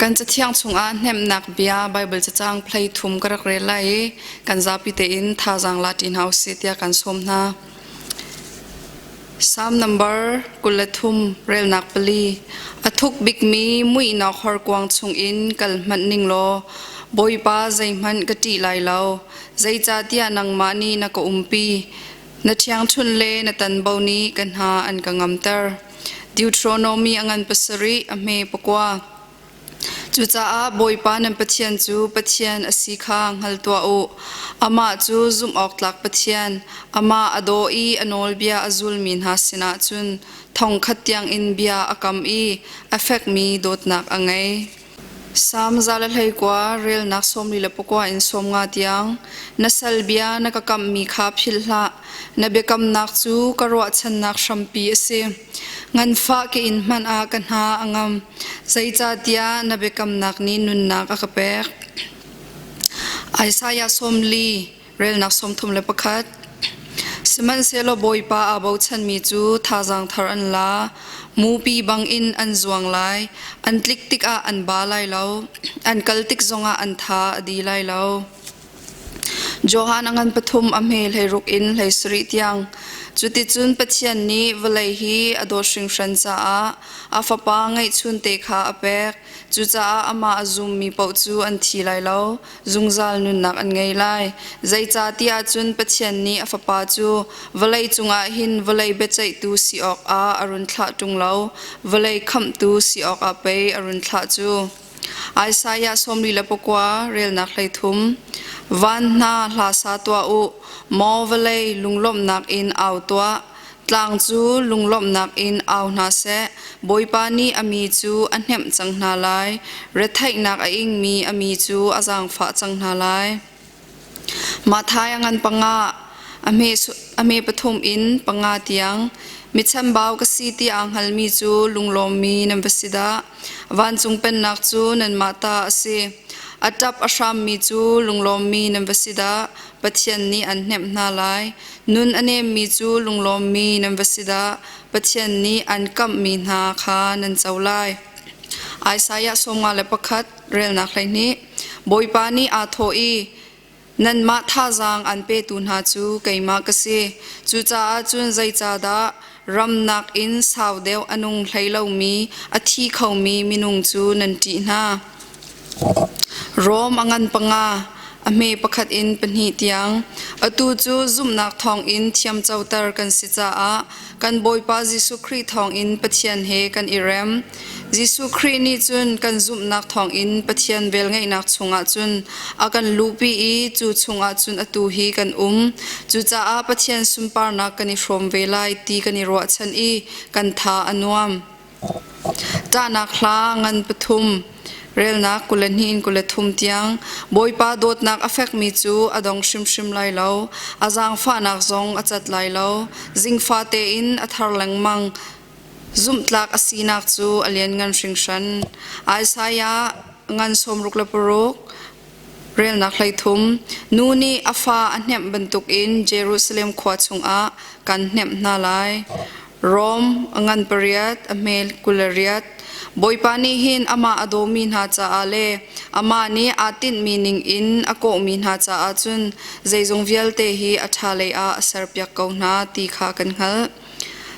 Kan cathiang chungah hnemhnak bia Baibal cacang plei thum ka rak rel lai i kan zapi tein thazaang la ṭi hna usih tiah kan sawm hna. Salm number 23 relnak 4. A thuk bikmi muihnak horkuang chungin kal hmanh ning law Bawipa zeihmanh ka ṭih lai lo, zeicahtiah nangmah nih na ka umpi. Na ṭhiangṭhunh le na tanbo nih ka hna an ka ngamter. Deuteronomy a ngan pasarih a hme pakua. Cucaah Bawipa nan Pathian cu Pathian a si kha hngal tuah u. Amah cu zumhawktlak Pathian, amah a daw i a nawlbia a zulmi hna sinah cun thongkhat tiangin bia a kam i a fekmi dawtnak a ngei. Salm 119 relnak 49 in 50 tiang na sal bia na ka kamhmi kha philh hlah. Na biakamnak cu ka ruahchannak hrampi a si. Nganfah ka in hmanh ah ka hna a ngam, zeicahtiah na biakamnak nih nunnak a ka pek. Isaiah 40 Relnak 31. Sihmanhsehlaw Bawipa aa bochanmi cu thazaang thar an la, mupi bangin an zuang lai, an tlik tikah an ba lai lo, an kal tik zongah an tha a di lai lo. Johan a ngan pathum a hme 16 in 17 tiang. Cuticun Pathian nih vawlei hi a dawt hringhran caah a Fapa ngeihchunte kha a pek. Cucaah amah a zummi paoh cu an thi lai lo, zungzal nunnak an ngei lai. Zeicahtiah cun Pathian nih a Fapa cu vawlei cungah hin vawlei biaceihtu si awkah a run thlah ṭung lo, vawlei khamhtu si awkah pei a run thlah cu. Isaiah 49 relnak 13 Van hna hla sa tuah u, maw vawlei lunglawmhnak in au tuah, Tlang cu lunglawmhnak in au hna seh, Bawipa nih a mi cu a hnemh cang hna lai, retheihnak a ingmi a mi cu a zaangfah cang hna lai. Matthai a ngan panga, a hme pathum in panga tiang, michambau ka si ti aa hngalmi cu lunglawmmi nan va si dah. Vancung pennak cu nanmah ta a si. A ṭap a hrammi cu lunglawmmi nan va si dah. Pathian nih an hnemh hna lai. Nun a nemmi cu lunglawmmi nan va si dah! Pathian nih an kamhmi hna kha nan co lai. Isaiah 51 relnak 12 Bawipa nih aa thawh i, Nanmah thazaang an petu hna cu keimah ka si. Cucaah cun zeicahdah ramnak in sau deuh a nung hlei lomi, a thi khomi minung cu nan ṭih hna? Rom a ngan panga, a hme pakhat in pahnih tiang. Atu cu zumhnak thawngin thiamcoter kan si caah kan Bawipa Jesuh Khrih thawngin Pathian he kan i rem. Jesuh Khrih nih cun kan zumhnak thawngin Pathian velngeihnak chungah cun a kan luhpi i cu chungah cun atu hi kan um. Cucaah Pathian sunparnak kan i hrawm ve lai ti kan i ruahchan i kan tha a nuam. Ṭahnak hla ngan pathum relnak 22 in 23 tiang Bawipa dawtnak a fekmi cu a dong hrimhrim lai lo, a zaangfahnak zong a cat lai lo. Zingfa tein a thar lengmang. Zumhtlak a sinak cu a lianngan hringhran. Isaiah ngan 66 relnak 13 Nu nih a fa a hnemh bantukin Jerusalem khua chungah kan hnemh hna lai. Rom a ngan pariat, a hmel 28. Bawipa nih hin amah a dawmi hna caah le amah nih aa tinhmi ningin a kawhmi hna caah cun zeizong vialte hi a ṭha lei ah a serpiak ko hna ti kha kan hngalh.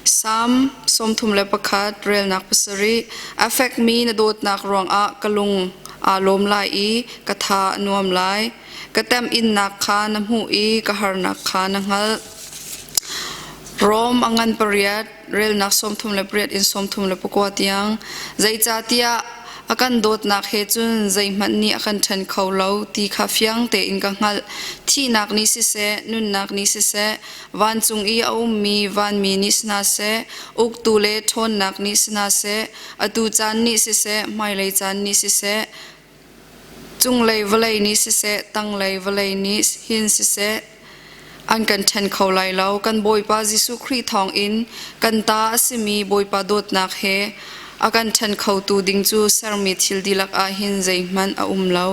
Salm 31 relnak 7 A fekmi na dawtnak ruangah ka lung aa lawm lai i ka tha a nuam lai. Ka temhinnak kha na hmuh i ka harnak kha na hngalh. Rom a ngan pariat, relnak 38 in 34 tiang, zeicahtiah a kan dawtnak he cun zeihmanh nih a kan ṭhen kho lo ti kha fiang tein ka hngalh. Thihnak nih siseh, nunnak nih siseh, vancung i a ummi vanmi nih si hna seh, uktu le ṭhawnnak nih si hna seh, atu caan nih siseh, hmailei caan nih siseh, Cunglei vawlei nih siseh, tanglei vawlei nih hin siseh, an kan ṭhen kho lai lo. Kan Bawipa Jesuh Khrih thawngin kan ta a simi Bawipa dawtnak he a kan ṭhen khotu ding cu sermi thil dihlak ah hin zeihmanh a um lo.